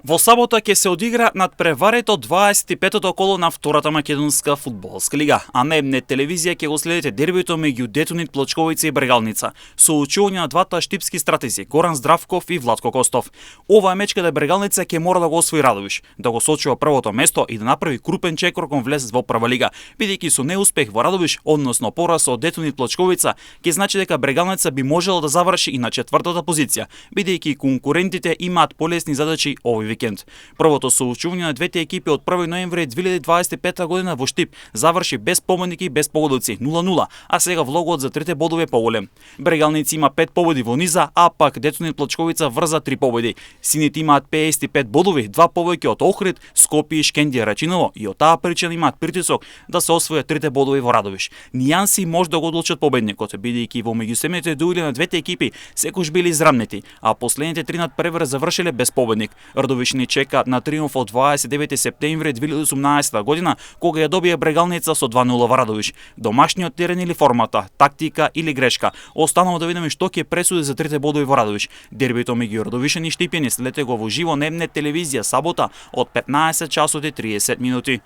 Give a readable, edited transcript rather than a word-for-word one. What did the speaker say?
Во сабота ќе се одигра надпреварето 25-тото коло на втората македонска фудбалска лига, а на М-нет телевизија ќе го следите дербито меѓу Детонит Плочковица и Брегалница, соочување на двата штипски стратези Горан Здравков и Владко Костов. Ова е меч каде Брегалница ќе мора да го освои Радовиш, да го сочува првото место и да направи крупен чекор кон влез во прва лига, бидејќи со неуспех во Радовиш, односно пораз од Детонит Плочковица, ќе значи дека Брегалница би можела да заврши и на четвртата позиција, бидејќи конкурентите имаат полесни задачи овој викенд. Првото соочување на двете екипи од 1 ноември 2025 година во Штип заврши без победник и без погодици 0-0, а сега влогот за трите бодови е поголем. Брегалници има 5 победи во низа, а пак Детонит Плочковица врза 3 победи. Сините имаат 55 бодови, 2 повеќе од Охрид, Скопје и Шкендија Рачиново и од таа причина имаат притисок да се освојат трите бодови во Радовиш. Нијанси може да го одлучат победникот, бидејќи во меѓусебните дуели на двете екипи секогаш били израмнети, а последните 3 надпревари завршиле без победник. Радовиш ни чека на триумф од 29 септември 2018 година, кога ја добија Брегалница со 2-0 во Радовиш. Домашниот терен или формата, тактика или грешка. Останало да видиме што ќе пресуди за трите бодови во Радовиш. Дербито меѓу Радовишани и Штипјани следете го во живо на М-нет телевизија сабота од 15 часот и 30 минути.